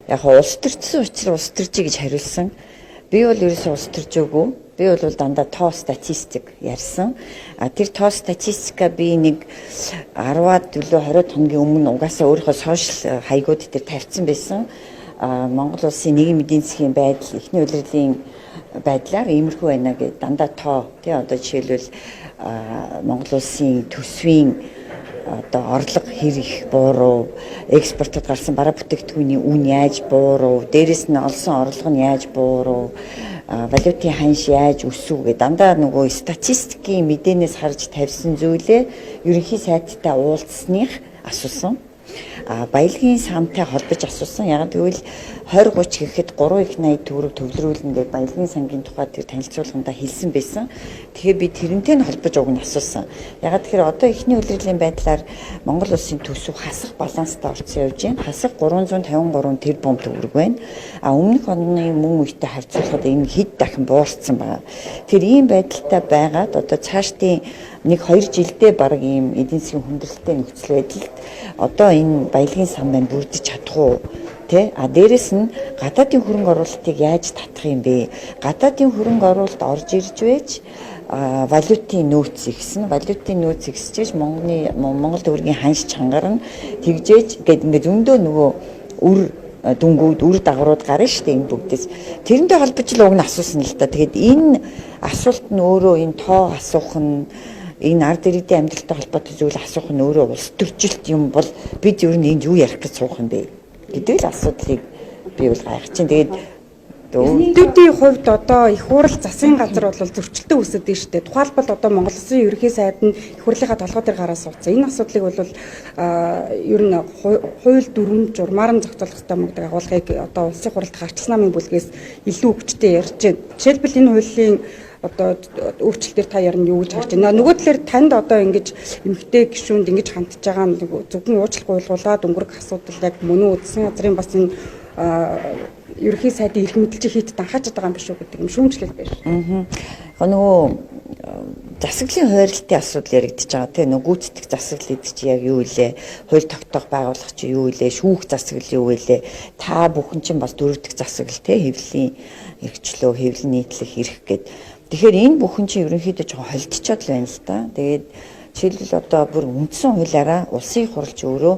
Яг улс төрчсөн учраас улс төржий гэж хариулсан. Би бол ерөөсөө улс төржөөгүй. Би бол дандаа тоо статистик ярьсан. А тэр тоо статистика би нэг 10-аад төлөө 20 хоногийн өмнө угаасаа өөрийнхөө сошиал хаягууд дээр тавьсан байсан. А Монгол улсын нийгмийн эдийн засгийн байдал, эхний улирлын байдлаар иймэрхүү байна гэж дандаа тоо тий одоо жишээлбэл Монгол улсын төсвийн одоо орлого хэр их буурав, экспортод гарсан бараа бүтээгдэхүүний үн яаж буурав, дээрэс нь олсон орлого нь яаж буурав, валютын ханш яаж өсөв гэ дандаа нөгөө статистикийн мэдээнээс харж тавьсан зүйлээ ерөнхий сайттай уулзсаных асуусан. Баялагын сантай холбож асуусан. Яг гэвэл 20 30 гэхэд 3 их 80 төгрөг төвлөрүүлнэ гэж баялагын сангийн тухай тэр танилцуулгандаа хэлсэн байсан. Тэгэхээр би тэрнтэй нь холбож уг нь асуусан. Яг тэгэхээр одоо эхний улирлын байдлаар Монгол улсын төсөв хасах баланстай орцсон явж байна. Хасах 353 тэрбум төгрөг байна. А өмнөх оны мөн үетэй харьцуулахад энэ хэд дахин буурсан байна. Тэр ийм байдалтай байгаад одоо цаашдын 1-2 жилдээ баг ийм эдийн засгийн хүндрэлтэй нөхцөл байдалд одоо энэ баялагын сан маань бүрдэж чадах уу? Тэ? А дээрэс нь гадаадын хөрөнгө оруулалтыг яаж татах юм бэ? Гадаадын хөрөнгө оруулалт орж ирж байж валютын нөөц ихсэн. Валютын нөөц ихсчээж Монгол төгрөгийн ханш чангарна. Тэгжээж гээд ингээд зөндөө нөгөө үр дүнгууд, үр дагаврууд гарна шүү дээ энэ бүгдээс. Тэрнтэй холбож л уг нь асуусан л та. Тэгээд энэ асуулт нь өөрөө энэ тоо асуух нь энэ ард иргэдийн амьдралтай холбоотой зүйл асуух нь өөрөө улс төржилт юм бол бид ер нь энд юу ярих гэж суух юм бэ гэдэг л асуудлыг би бол гайхаж чинь. Тэгээд Иргэдүүдийн хувьд одоо их хурал засгийн газар бол зөрчилтэй үүсэт нь шүү дээ. Тухайлбал одоо Монгол Улсын ерөнхий сайд нь их хурлынхаа толгой дээр гараа суудсан. Энэ асуудлыг бол ер нь хууль дүрм журмаар нь зохицуулах хэрэгтэй мөн гэдэг агуулгыг одоо улсын хуралд гарчсан намын бүлгээс илүү хүчтэй ярьж байна. Жишээлбэл энэ хуулийн одоо өөрчлөлтөөр та ярина юу гэж харж байна. Нөгөө талаар танд одоо ингэж эмэгтэй гишүүнд ингэж хандж байгаа нь зөвхөн уучлах уйлгуулаад өнгөрөх асуудал яг мөн үү? Засгийн газрын бас энэ ерөнхий сайдын эрх мэдэлчийг хийт данхаачаад байгаа юм биш үү гэдэг юм шүүмжлэл байна. Нөгөө засаглалын хойролтын асуудал яригдчихэж байгаа тийм нөгөө гүйцэтгэх засаглал гэдэг чи яг юу вэ? Хууль тогтоох байгууллага чи юу вэ? Шүүх засаглал юу вэ? Та бүхэн чинь бас дөрөвдөх засаглал тийм хэвлэлийн эрхчлөө, хэвлэн нийтлэх эрх гэд. Тэгэхээр энэ бүхэн чинь ерөнхийдөө жоохон холдчиход л байна л да. Тэгээд жишээлбэл одоо бүр үндсэн хуулиараа улсын хурлч өөрөө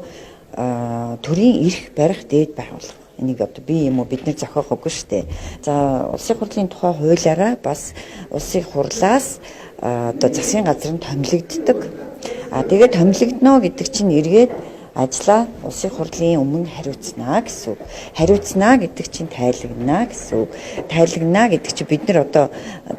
төрийн эрх барих дээд байгууллага. Энийг одоо би юм уу бид нар зохиох үгүй шүү дээ. За улсын хурлын тухай хуулиараа бас улсын хурлаас одоо засгийн газар нь томилогддог. А тэгээд томилогдно гэдэг чинь эргээд ажлаа улсын хурлын өмнө хариуцнаа гэсэн үг. Хариуцнаа гэдэг чинь тайлагнаа гэсэн үг. Тайлагнаа гэдэг чинь бид нар одоо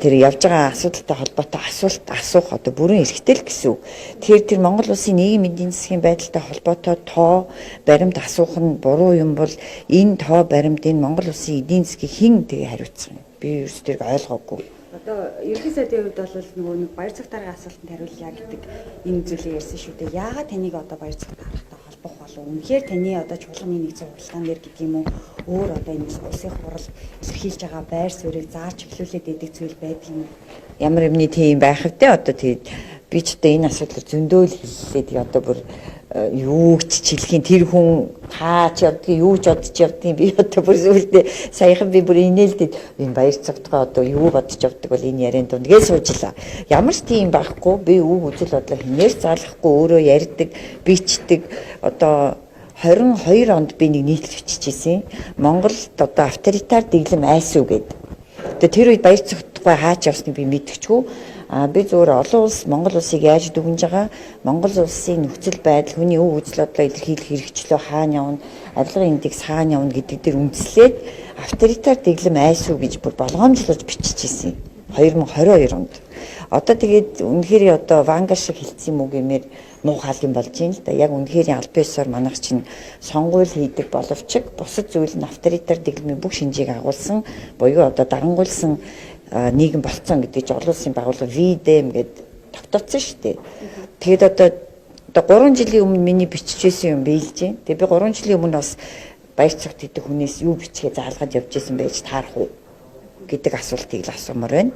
тэр явж байгаа асуудалтай холбоотой асуулт асуух одоо бүрэн эрхтэй л гэсэн үг. Тэгэхээр тэр Монгол улсын нийгмийн эдийн засгийн байдалтай холбоотой тоо баримт асуух нь буруу юм бол энэ тоо баримт энэ Монгол улсын эдийн засгийг хэн тэгээ хариуцах юм? Би ерөөс тэрийг ойлгоогүй. Одоо ерөнхий сайдын хувьд бол нөгөө нэг баяр цаг даргын асуултанд хариулъя гэдэг энэ зүйлийг ярьсан шүү дээ. Яагаад таныг одоо баяр цаг даргатай холбох болов? Үнэхээр таны одоо чуулганы нэгдсэн хуралдаан дээр гэдэг юм уу? Өөр одоо энэ улсын хурал илэрхийлж байгаа байр суурийг зааж чиглүүлээд идэг зүйл байдаг юм уу? Ямар юмны тийм байх вэ? Одоо тэгээд би ч одоо энэ асуудлаар зөндөөл хэллээ. Тэгээ одоо бүр юу ч чилхийн тэр хүн хаач явдгийг юу ч бодож явдгийг би одоо бүр сүулдэ саяхан би бүр инээлдээд энэ баяр цагтгаа одоо юу бодож явдаг бол энэ яриан дунд гэж суужлаа. Ямар ч тийм байхгүй би үг үзэл бодлоо хинээр заалахгүй өөрөө ярьдаг, бичдэг. Одоо 22 онд би нэг нийтлэл биччихсэн. Монголд одоо авторитар дэглэм айсуу гэд. Одоо тэр үед баяр цагтгаа хаач явсныг би мэдчихгүй. Би зөвхөн олон улс Монгол улсыг яаж дүгнж байгаа, Монгол улсын нөхцөл байдал, хүний өв үзэл бодлоо илэрхийлэх хэрэгчлөө хаана явна, авилгын индекс хаана явна гэдэг дээр үндэслээд авторитар дэглэм айсуу гэж бүр болгоомжлуулж биччихсэн. 2022 онд. Одоо тэгээд үнэхээр одоо Ванга шиг хэлсэн юм уу гэмээр муухай юм болж байна л да. Яг үнэхээр албан ёсоор манайх чинь сонгуул хийдэг боловч бусад зүйл нь авторитар дэглэмийн бүх шинжийг агуулсан буюу одоо дарангуйлсан нийгэм болцсон гэдэг чинь олон улсын байгууллага VDM гээд тогтооцсон шүү дээ. Тэгээд одоо 3 жилийн өмнө миний биччихсэн юм биелж байна. Тэгээд би 3 жилийн өмнө бас баяр цагт гэдэг хүнээс юу бичгээ заалгаад явж исэн байж таарах уу гэдэг асуултыг л асуумаар байна.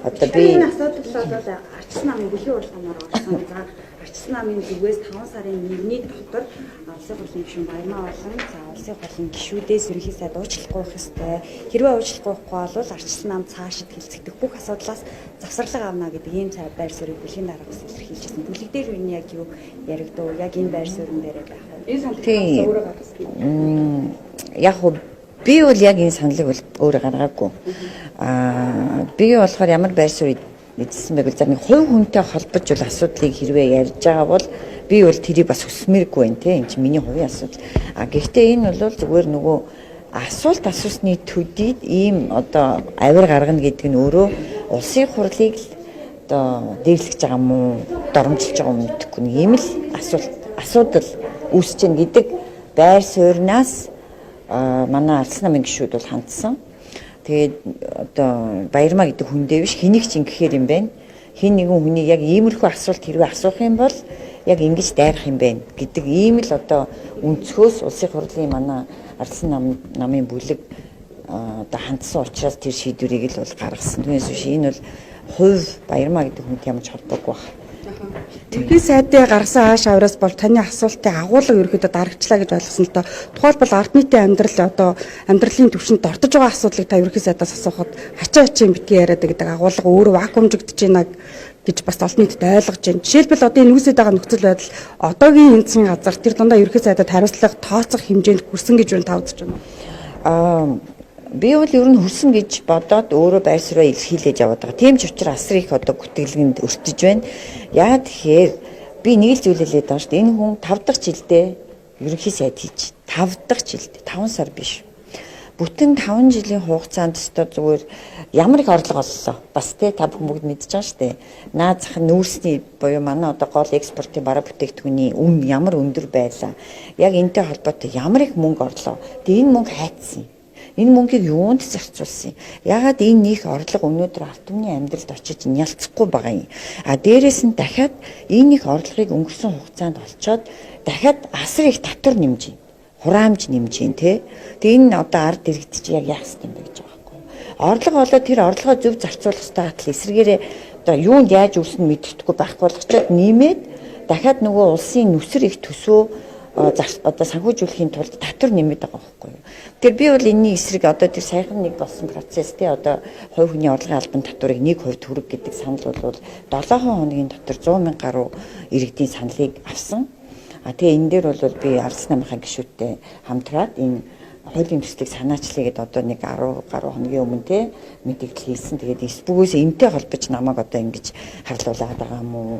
Одоо би энэ асуудал бол арчсан намын бүлгийн уралдаанаар орсон. За Арчилсан намын зүгээс 5 сарын 1-ний дотор улсын хурлын гишүүн Баярмаа болон за улсын хурлын гишүүдээс ерөнхий сайд уучлахгүй байх ёстой. Хэрвээ уучлахгүй байхгүй бол арчилсан нам цаашид хэлцэгдэх бүх асуудлаас завсарлага авна гэдэг ийм байр суурийг бүлгийн дарга бас илэрхийлжсэн. Бүлэг дээр юу яг юу яригдав? Яг энэ байр суурин дээрээ байх уу? Энэ саналыг өөрөө гаргасан. Яг хөө би бол яг энэ саналыг бол өөрөө гаргаагүй. Би болохоор ямар байр суурь эзэлсэн байг вэ? За нэг хувь хүнтэй холбож бол асуудлыг хэрвээ ярьж байгаа бол би бол тэрийг бас хүсмээргүй байна те. Энэ чинь миний хувийн асуудал. А гэхдээ энэ бол зүгээр нөгөө асуулт асуусны төдийд ийм одоо авир гаргана гэдэг нь өөрөө улсын хурлыг л одоо дээрлэж байгаа юм уу, доромжилж байгаа юм мэдэхгүй нэг ийм л асуулт асуудал үүсэж гэн гэдэг байр суурнаас манай Арслан намын гишүүд бол хандсан. Тэгээд одоо Баярмаа гэдэг хүндээ биш хэнийг ч ингэхээр юм байна. Хин нэгэн хүний яг иймэрхүү асуулт хэрвээ асуух юм бол яг ингэж дайрах юм байна гэдэг ийм л одоо өнцгөөс улсын хурлын манай Арслан намын бүлэг одоо хандсан учраас тэр шийдвэрийг л бол гаргасан. Түүнээс биш энэ бол хувь Баярмаа гэдэг хүнтэй ямар ч холбоогүй байна. Ерөнхий сайдын гаргасан ааш авраас бол таны асуултын агуулга ерөнхийдөө дарагчлаа гэж ойлгосон л доо. Тухайлбал ард нийтийн амьдрал одоо амьдралын түвшинд дортож байгаа асуудлыг та ерөнхий сайдаас асуухад хачаа хачаа битгий яриад гэдэг агуулга өөрөө вакуумжигдож байна гэж бас олон нийтэд ойлгож байна. Жишээлбэл одоо энэ үүсэт байгаа нөхцөл байдал одоогийн энэ засгийн газар тэр дундаа ерөнхий сайдад хариуцлага тооцох хэмжээнд хүрсэн гэж юу тавдж байна уу? Би бол ер нь хүрсэн гэж бодоод өөрөө байр сууриа илэрхийлэж яваад байгаа. Тийм ч учраас асар их одоо гүтгэлгэнд өртөж байна. Яа тэгэхээр би нэг л зүйл хэлээд байгаа шүү дээ. Энэ хүн 5 дахь жилдээ ерөнхий сайд хийж 5 дахь жилдээ 5 сар биш. Бүтэн 5 жилийн хугацаанд өстой зүгээр ямар их орлого оллоо. Бас те та бүхэн бүгд мэдж байгаа шүү дээ. Наад зах нь нүүрсний буюу манай одоо гол экспортын бараа бүтээгдэхүүний үн ямар өндөр байлаа. Яг энэтэй холбоотой ямар их мөнгө орлоо. Тэгээ энэ мөнгө хайцсан. Энэ мөнгийг юунд зарцуулсан юм? Ягаад энэ их орлого өнөөдөр ард түмний амьдралд очиж нялцахгүй байгаа юм? А дээрэс нь дахиад энэ их орлогыг өнгөрсөн хугацаанд олцоод дахиад асар их татвар нэмж байна. Хураамж нэмж байна те. Тэгээ энэ одоо ард иргэд чи яг яах юм бэ гэж байгаа байхгүй. Орлого олоод тэр орлогоо зөв зарцуулах ёстой хатал эсрэгээрээ одоо юунд яаж өрсөн мэддэхгүй байхгүй болгочоод нэмээд дахиад нөгөө улсын нүсэр их төсөө одоо санхүүжүүлэхийн тулд татвар нэмээд байгаа байхгүй юу. Тэгэхээр би бол энэний эсрэг одоо тэр саяхан нэг болсон процесс те одоо хувь хүний орлогын албан татварыг 1% түрэг гэдэг санал бол 7 хоногийн дотор 100 мянга гаруй иргэдийн саналыг авсан. А тэгээ энэ дээр бол би Арслан намынхаа гишүүдтэй хамтраад энэ хуулийн төслийг санаачлая гэдээ одоо нэг 10 гаруй хоногийн өмнө те мэдээлэл хийсэн. Тэгээд эсбүгөөс энтэй холбож намайг одоо ингэж харлуулад байгаа юм уу?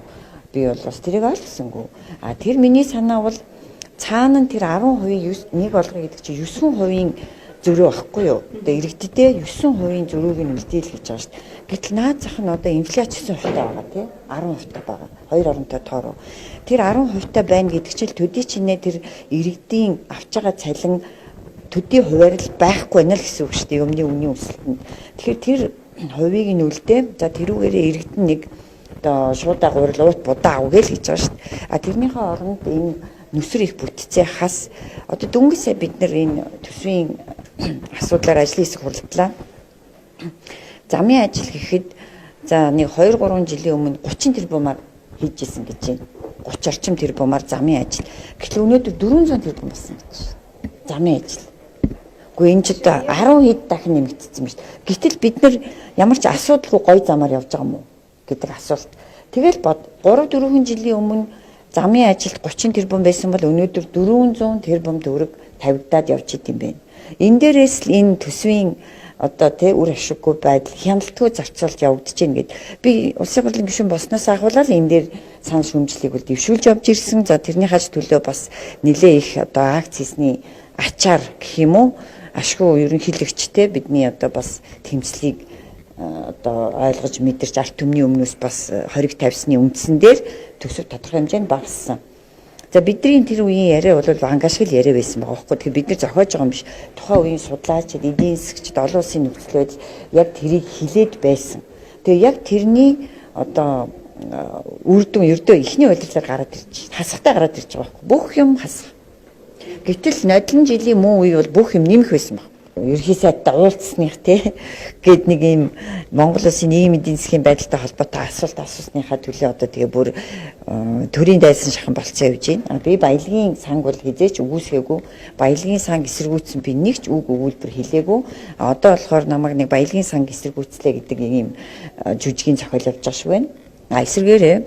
Би бол бас тэрийг ойлгосонгүй. А тэр миний санаа бол цаана нь тэр 10% нэг олгоё гэдэг чинь 9% зөрүү байхгүй юу? Одоо иргэддээ 9% зөрүүг нь үлдээл гэж байгаа шүү дээ. Гэтэл наад зах нь одоо инфляц 9% байгаа тий 10% байгаа. 2 оронтой тоороо. Тэр 10% байна гэдэг чинь төдий чинээ тэр иргэдийн авч байгаа цалин төдий хуваарил байхгүй байна л гэсэн үг шүү дээ. Юмны үнийн өсөлтөнд. Тэгэхээр тэр хувийг нь үлдээ. За тэрүүгээрээ иргэд нь нэг одоо шуудаа гурил уут будаа ав гээл гэж байгаа шүү дээ. А тэрнийхээ оронд энэ нүсэр их бүтцээ хас одоо дөнгөсөө бид нар энэ төсвийн асуудлаар ажлын хэсэг хуралдлаа. Замын ажил гэхэд за нэг 2 3 жилийн өмнө 30 тэрбумаар хийж исэн гэж байна. 30 орчим тэрбумаар замын ажил. Гэтэл өнөөдөр 400 тэрбум болсон гэж. Замын ажил. Гэхдээ энэ ч одоо 10 хэд дахин нэмэгдсэн юм шүү дээ. Гэтэл бид нар ямар ч асуудалгүй гой замаар явж байгаа юм уу гэдэг асуулт. Тэгэл бод 3 4 жилийн өмнө замын ажилд 30 тэрбум байсан бол өнөөдөр 400 тэрбум төгрөг тавигдаад явж идэм байх. Энэ дээрээс л энэ төсвийн одоо тэ үр ашиггүй байдал хяналтгүй зарцуулалт явагдаж байна гэд. Би улсын хурлын гишүүн болсноос ахуулаад энэ дээр санал шүүмжлэлийг бол дэвшүүлж явж ирсэн. За тэрний хаж төлөө бас нэлээ их одоо акц хийсний ачаар гэх юм уу ашгүй ерөнхийлөгчтэй бидний одоо бас тэмцлийг одоо ойлгож мэдэрч ард түмний өмнөөс бас хориг тавьсны үндсэн дээр төсөв тодорхой хэмжээнд багассан. За бидний тэр үеийн яриа бол ванга шиг л яриа байсан байгаа байхгүй. Тэгэхээр бид нар зохиож байгаа юм биш. Тухайн үеийн судлаачид, эдийн засгчид, олон улсын нөхцөл байдал яг тэрийг хилээд байсан. Тэгээ яг тэрний одоо үр дүн ердөө эхний удирдлага гараад ирж, хасахтай гараад ирж байгаа байхгүй. Бүх юм хасах. Гэтэл нодлон жилийн мөн үе бол бүх юм нэмэх байсан баг. Ерхий сайдтай уулзсаных те гээд нэг ийм Монгол улсын нийгмийн эдийн засгийн байдалтай холбоотой асуулт асуусныхаа төлөө одоо тэгээ бүр төрийн дайсан шахан болцсон явж байна. Би баялагын санг бол хизээч үгүйсгээгүй. Баялагын санг эсэргүүцсэн би нэг ч үг өгүүлбэр хэлээгүй. Одоо болохоор намайг нэг баялагын санг эсэргүүцлээ гэдэг ийм жүжигийн зохиол явж байгаа шиг байна. А эсвэргээрээ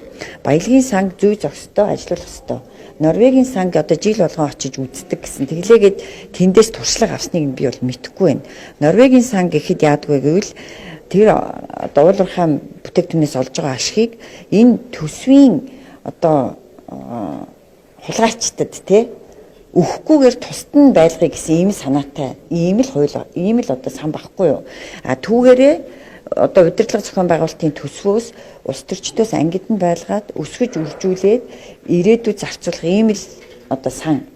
баялагын санг зүй зохистой ажиллах ёстой. Норвегийн санг одоо жил болгон очиж үздэг гэсэн. Тэглээгээд тэндээс туршлага авсныг нь би бол мэдэхгүй байна. Норвегийн санг гэхэд яадаг вэ гэвэл тэр одоо уулуурхай бүтээгдэхүүнээс олж байгаа ашигыг энэ төсвийн одоо хулгайчдад те өгөхгүйгээр тусад нь байлгая гэсэн ийм санаатай ийм л хууль, ийм л одоо сан багхгүй юу. А түүгээрээ одоо удирдлага зохион байгуулалтын төсвөөс улс төрчдөөс ангид нь байлгаад өсгөж үржүүлээд ирээдүйд зарцуулах ийм л одоо сан.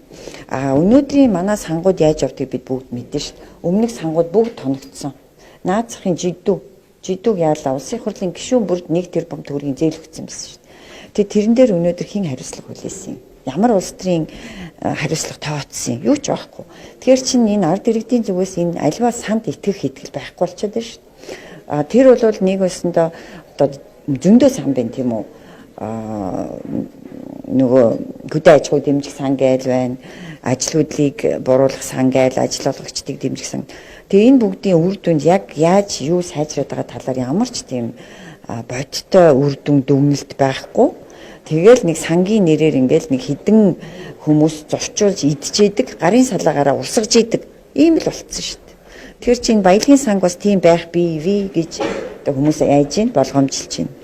А өнөөдрийн манай сангууд яаж явдгийг бид бүгд мэднэ шүү дээ. Өмнөх сангууд бүгд тоногдсон. Наад захын жидүүг яалаа улсын хурлын гишүүн бүрд 1 тэрбум төгрөгийн зээл өгсөн байсан шүү дээ. Тэгээ тэрэн дээр өнөөдөр хэн хариуцлага хүлээсэн юм? Ямар улс төрийн хариуцлага тооцсон юм? Юу ч байхгүй. Тэгэхээр чинь энэ ард иргэдийн зүгээс энэ альва санд итгэх итгэл байхгүй болчиход байна шүү дээ. А тэр бол нэг өсөндөө одоо зөндөө сан байна тийм үү? Нөгөө хөдөө аж ахуй дэмжих сан гээл байна. Ажил хөдлөлийг буруулах сан гээл, ажил олгогчдыг дэмжих сан. Тэгээ энэ бүгдийн үр дүнд яг яаж юу сайжраад байгаа талаар ямар ч тийм бодиттой үр дүн дүгнэлт байхгүй. Тэгэл нэг сангийн нэрээр ингээл нэг хідэн хүмүүс зурчуулж идчихэдэг, гарын салаагаараа урсгаж идэг. Ийм л болцсон шүү дээ. Тэгэхээр чинь баялагын санг бас тийм байх бий гэж одоо хүмүүс айж гин болгоомжилж байна.